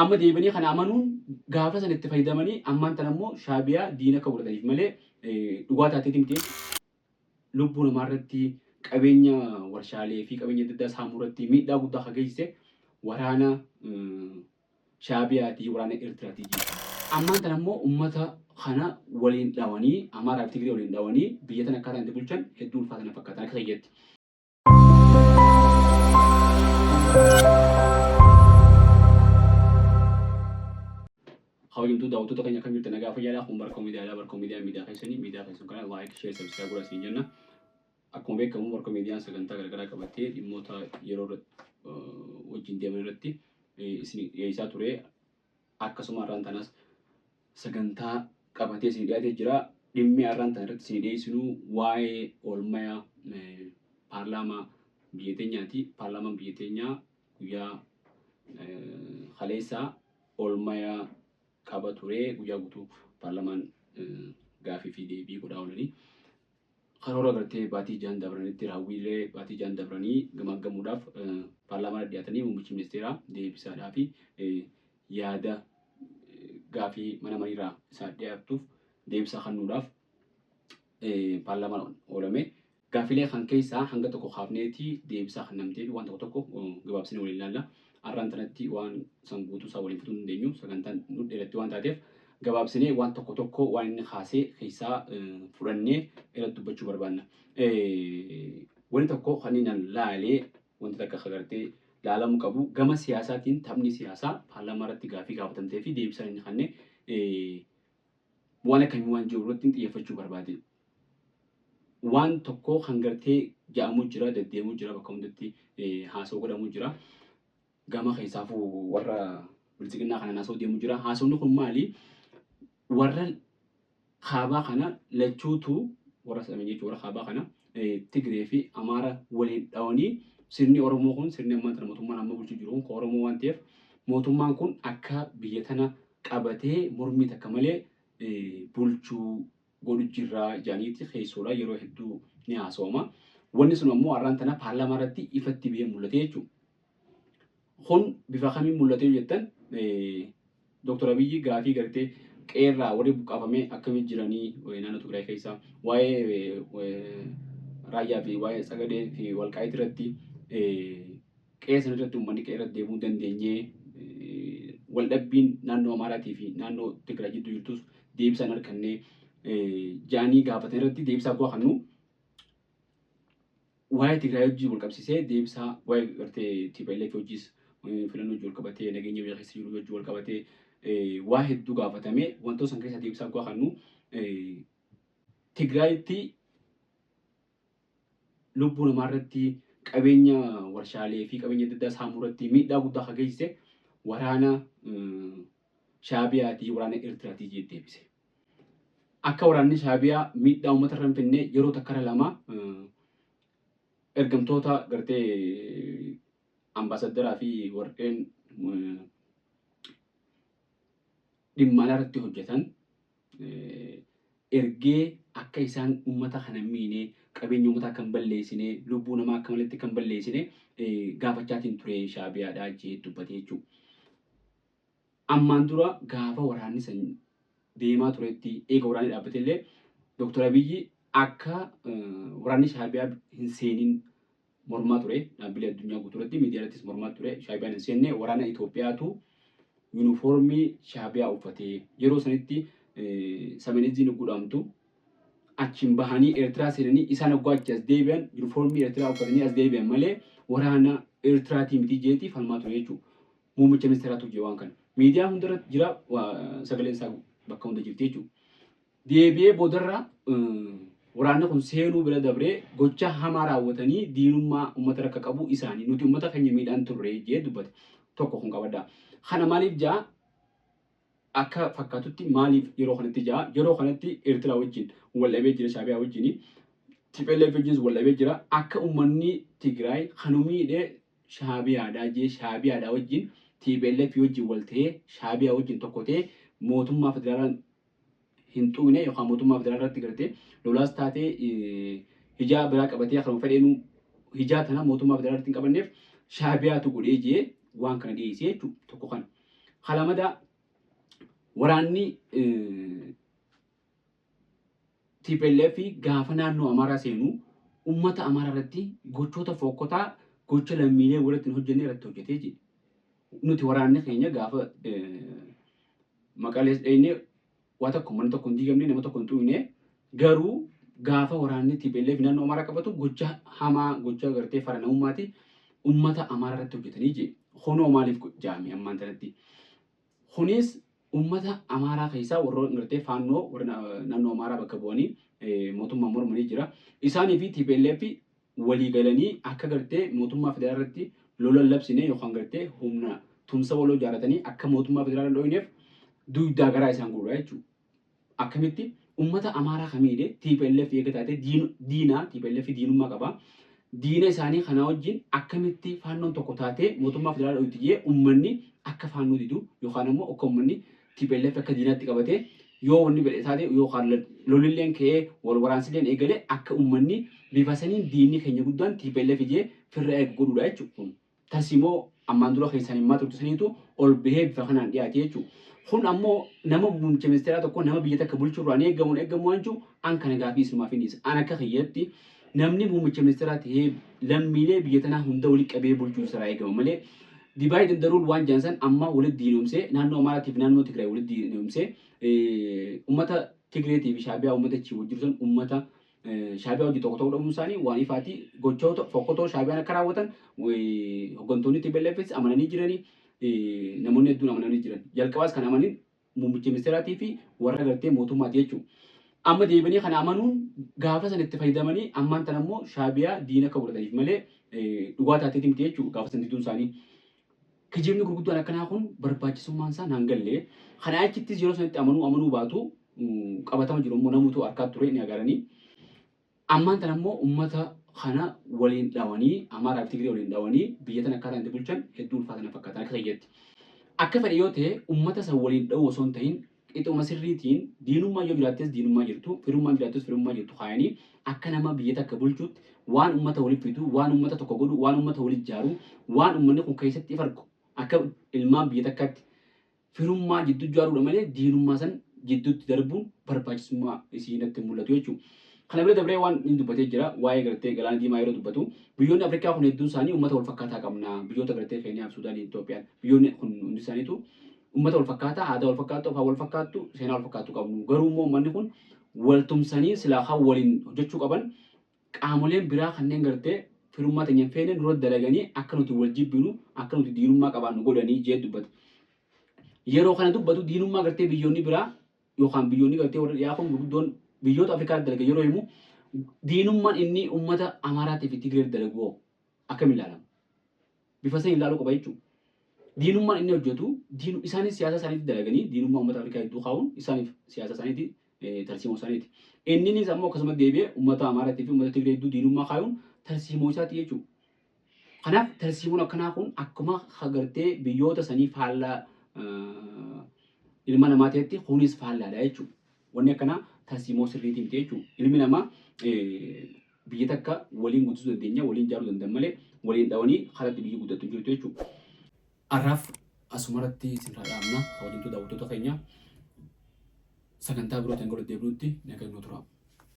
Amma deebi'anii kana amanuun gaafa san itti fayyadamanii ammaan tana immoo Shaabiyaa diina akka godhataniif malee dhugaa taateeti miti. Lubbuu namaa irratti qabeenya warshaalee fi qabeenya adda addaa saamuu irratti miidhaa guddaa kan geessise waraana Shaabiyaatii waraana Eertiraatii jechuudha. Ammaan tana immoo ummata kana waliin dhawanii Amaaraa fi Tigree waliin dhawanii biyya tana akkaataan itti bulchan hedduu ulfaata na fakkaata akka kiyyatti. Kabajamtoota daawwattoota keenya akkam jirtan nagaa fayyaadha kun Barkoo Miidiyaadha. Barkoo Miidiyaa miidiyaa keessanii miidiyaa keessan kana like, share, subscribe godhaa isiniin jenna. Akkuma beekamu Barkoo Miidiyaan sagantaa garaagaraa qabatee dhimmoota yeroo irratti wajjin deeman irratti isin dhiyeessaa ture. Akkasuma har'aan tanas sagantaa qabatee isin dhiyaatee jira. Dhimmi har'aan tana irratti isin dhiyeessinu waa'ee oolmaya paarlaamaa biyya teenyaati. Paarlaamaan biyya teenyaa guyyaa kaleessaa oolmaya qaba ture. Guyyaa guutuu paarlaamaan gaafii fi deebii godhaa oolanii. Karoora gartee baatii jahan dabranitti raawwiilee baatii jahan dabranii gamaaggamuudhaaf paarlaamaarra dhiyaatanii muummichi ministeeraa deebisaadhaa fi yaada gaafii mana mariirraa isaa dhiyaattuuf deebisaa kennuudhaaf paarlaamaan oolame. Gaafiilee kan keessaa hanga tokko kaafneeti deebisaa kennamtee fi waan tokko tokko gabaabsinee waliin ilaalla. Har'aan tanatti waan san guutuu isaa waliin fixuu hin dandeenyu. Sagantaan nu dheeratti waan taateef gabaabsinee waan tokko tokko waan inni kaasee keessaa fudhannee irratti dubbachuu barbaanna. Wanni tokko kan inni laalee wanti takka akka gartee laalamuu qabu gama siyaasaatiin taphni siyaasaa paarlaamaa irratti gaafii gaafatamtee fi deebisaan inni kenne waan akkamii waan jiru irratti xiyyeeffachuu barbaade. Waan tokko kan gartee ja'amu jira, deddeemu jira, bakka hundatti haasa'u godhamu jira. Gama keessaafuu warra biltsiginnaa kanaan haasa'u deemu jira. Haasawni kun maali? Warra kaabaa kana lachuutu warra sadhan jechuudha warra kaabaa kana Tigree fi Amaara waliin dhawanii sirni Oromoo kun sirni ammaan tana mootummaan amma bulchuu jiru kun kan Oromoo waan ta'eef mootummaan kun akka biyya tana qabatee mormii takka malee bulchuu godhu jirra jedhaniiti keessoodha yeroo hedduu ni haasawama. Wanni sun ammoo har'aan tana paarlaamaa irratti ifatti bahee mul'ate jechuudha. Kun bifa kamiin mul'ate yoo jettan Dr. Abiyyi gaafii gartee qeerraa warri buqqaafamee akkamitti jiranii naannoo Tigraay keessa waa'ee raayyaa fi waa'ee Tsagadee fi Walqaayit irratti qe'ee sana irratti uummanni qe'ee irratti deebi'uu hin dandeenye waldhabbiin naannoo Amaaraatii fi naannoo Tigraay jidduu jirtus deebisaa hin arganne jedhanii gaafatan irratti deebisaa bu'aa kennu waa'ee Tigraay wajjin wal qabsiisee deebisaa waa'ee gartee TPLF wajjis filannoo wajjin wal qabatee nageenya biyya keessa jiru wajjin wal qabatee waa hedduu gaafatame wantoota san keessaa deebisaa bu'aa kennu Tigraayitti lubbuu namaa irratti qabeenya warshaalee fi qabeenya adda addaa saamuu irratti miidhaa guddaa kan geessise waraana Shaabiyaatii waraana Eertiraatii jedhee deebise. Akka waraanni Shaabiyaa miidhaa uummata irra hin finne yeroo takka irra lama ergamtoota gartee ambaasaddaraa fi warreen dhimma alaa irratti hojjetan ergee akka isaan uummata kana hin miine, qabeenya uummataa akka hin balleessine, lubbuu namaa akka maletti akka hin balleessine gaafachaatiin ture Shaabiyaadha jee dubbate jechuudha. Ammaan dura gaafa waraanni san deemaa turetti eega waraanni dhaabbate illee Dr. Abiyyi akka waraanni Shaabiyaa hin seenin mormaa ture. Dhaabbilee addunyaa guutuu irratti miidiyaa irrattis mormaa ture. Shaabiyaan hin seenne waraana Itoophiyaatu yuunifoormii Shaabiyaa uffatee yeroo sanitti Sameen Izziin hogguu dhaamtu achiin bahanii Eertiraa seenanii isaan hogguu achi as deebi'an yuunifoormii Eertiraa uffatanii as deebi'an malee waraana Eertiraatii miti jeetii falmaa ture jechuudha. Muummicha ministeeraatu jee waan kana. Miidiyaa hundarratti jira sagaleen isaa bakka hunda jirti jechuudha. Deebi'ee boodarra waraanni kun seenuu bira dabree gocha hamaa raawwatanii diinummaa uummata rakka qabu isaanii nuti uummata keenya miidhaan turre jee dubbate. Tokko kun qabadha. Kana maaliif jaa akka fakkaatutti maaliif yeroo kanatti jaa yeroo kanatti Eertiraa wajjin wal dhabee jira Shaabiyaa wajjin TPLF wajjins wal dhabee jira akka uummanni Tigraay kanu miidhee Shaabiyaadha jee Shaabiyaadha wajjin TPLF wajjin wal ta'ee Shaabiyaa wajjin tokko ta'ee mootummaa federaalaan hin xuqne yookaan mootummaa federaalaa irratti gartee lolaas taatee hijaa biraa qabatee akkuma fedheenuu hijaa tana mootummaa federaalaa irratti hin qabanneef Shaabiyaatu godhee jee waan kana dhiyeessee jechuudha tokko kana. Kalamadaa waraanni TPLF gaafa naannoo Amaaraa seenu uummata Amaaraa irratti gochoota fokkotaa, gocha lammiilee walitti hin hojjenne irratti hojjetee jedhe. Nuti waraanni keenya gaafa Maqalees dheenyee waa tokko manni tokko hin diigamne, nama tokko hin xuqne. Garuu gaafa waraanni TPLF naannoo Amaaraa qabatu gocha hamaa, gocha gartee fara namummaati uummata Amaaraa irratti hojjetanii jedhe. Kunoo maaliif jaame ammaan tanatti? Kunis uummata Amaaraa keessaa warroota gartee Faannoo, warra naannoo Amaaraa bakka bu'anii mootummaa mormanii jira. Isaanii fi TPLF walii galanii akka gartee mootummaa federaalaa irratti lola labsine yookaan gartee humna tumsa waloo ijaarratanii akka mootummaa federaalaa hin dho'ineef dugdaa garaa isaan godhudha jechuudha. Akkamitti uummata Amaaraa kamiidhe TPLF eega taate diina TPLF diinummaa qaba. Diina isaanii kanaa wajjin akkamitti Faannoon tokko taatee mootummaa federaalaa dho'itti jee uummanni akka Faannoo didu yookaan immoo akka uummanni TPLF akka diinaatti qabatee yoo wanni fedhe taate yookaan lolilleen ka'ee wal waraansilleen eegalee akka uummanni bifa saniin diinni keenya guddaan TPLF jee firra eegu godhuudha jechuudha kun. Tarsiimoo ammaan dura keessaan himaa turte saniitu ol bahee bifa kanaan dhiyaate jechuudha. Kun ammoo nama muummicha ministeeraa tokko, nama biyya takka bulchuu irraa ni eegamu hin eegamu waan jiru an kana gaafii isumaaf hin dhiisa. An akka kiyyatti namni muummicha ministeeraa ta'ee lammiilee biyya tanaa hunda walitti qabee bulchuu isarraa eegama malee divide and rule waan jedhan san amma walitti diinomsee naannoo Amaaraatii fi naannoo Tigraay walitti diinomsee uummata Tigreetii fi Shaabiyaa uummata achii wajjin san uummata Shaabiyaa hojii tokko ta'uu dhabuun isaanii waan ifaati. Gochoota fokkotoo Shaabiyaan akka raawwatan hooggantoonni TPLFs amananii jiranii, namoonni hedduun amananii jiran. Jalqabaas kan amanin muummicha ministeeraatii fi warra gartee mootummaati jechuudha. Amma deebi'anii kana amanuun gaafa san itti fayyadamanii ammaan tana immoo Shaabiyaa diina akka godhataniif malee dhugaa taateeti miti jechuudha gaafa san diduun isaanii. Kijibni gurguddaan akkanaa kun barbaachisummaan isaa naan galle. Kana achittis yeroo sanitti amanuu amanuu baatu qabatama jiru immoo namutu harkaa ture ni agaranii. Ammaan tana immoo uummata kana waliin dhawanii, Amaaraa fi Tigree waliin dhawanii biyya tana akkaataan itti bulchan hedduu ulfaata na fakkaatan akka kiyyatti. Akka fedhe yoo ta'e uummata san waliin dhawuu osoo hin ta'in qixuma sirriitiin diinummaa yoo jiraattes diinummaa jirtu, firummaan jiraattus firummaa jirtu kaayanii akka nama biyya takka bulchuutti waan uummata walitti fidu, waan uummata tokko godhu, waan uummata walitti ijaaru, waan uummanni kun keessatti if argu akka ilmaan biyya takkaatti firummaa jidduu ijaaruudha malee diinummaa san jidduutti darbuun barbaachisummaa isii natti hin mul'atu jechuudha. Kana bira dabree waan inni dubbatee jira waa'ee gartee Galaana Diimaa yeroo dubbatu, biyyoonni Afrikaa kun hedduun isaanii uummata wal fakkaataa qabna, biyyoota gartee Keeniyaa fi Suudaanii, Itoophiyaan, biyyoonni kun hundi isaaniitu uummata wal fakkaataa, aadaa wal fakkaattu, afaan wal fakkaattu, seenaa wal fakkaattu qabnu. Garuu immoo uummanni kun wal tumsanii silaa kan waliin hojjechuu qaban qaamoleen biraa kanneen gartee firummaa teenya hin feene nurra dalaganii akka nuti wal jibbinu, akka nuti diinummaa qabaannu godhanii jee dubbata. Yeroo kana dubbatu diinummaa gartee biyyoonni biraa yookaan biyyoonni gartee warra dhiyaa kun gurguddoon biyyoota Afrikaa dalagan yeroo himu, diinummaan inni uummata Amaaraatii fi Tigree dalagu hoo akkamiin ilaalama? Bifa saniin ilaaluu qaba jechuudha. Diinummaan inni hojjetu isaanis siyaasa isaaniitti dalaganii diinummaa uummata Afrikaa hedduu kaa'uun isaaniif siyaasa isaaniiti, tarsiimoo isaaniiti. Inninis ammoo akkasuma deebi'ee uummata Amaaraatii fi uummata Tigree hedduu diinummaa kaa'uun tarsiimoo isaati jechuudha. Kanaaf tarsiimoon akkanaa kun akkuma gartee biyyoota sanii faallaa ilma namaa ta'etti kunis faallaadha jechuudha. Wanni akkanaa tarsiimoo sirriitii miti jechuudha. Ilmi namaa biyya takka waliin guddisuu dandeenya, waliin ijaaruu danda'an malee waliin dhawanii karatti biyyi guddattu hin jirtu jechuudha. Har'aaf asumarratti isinirraa dhaabna, kabajamtoota daawwattoota keenya. Sagantaa birootiin gara deebinutti nagaan nu tura.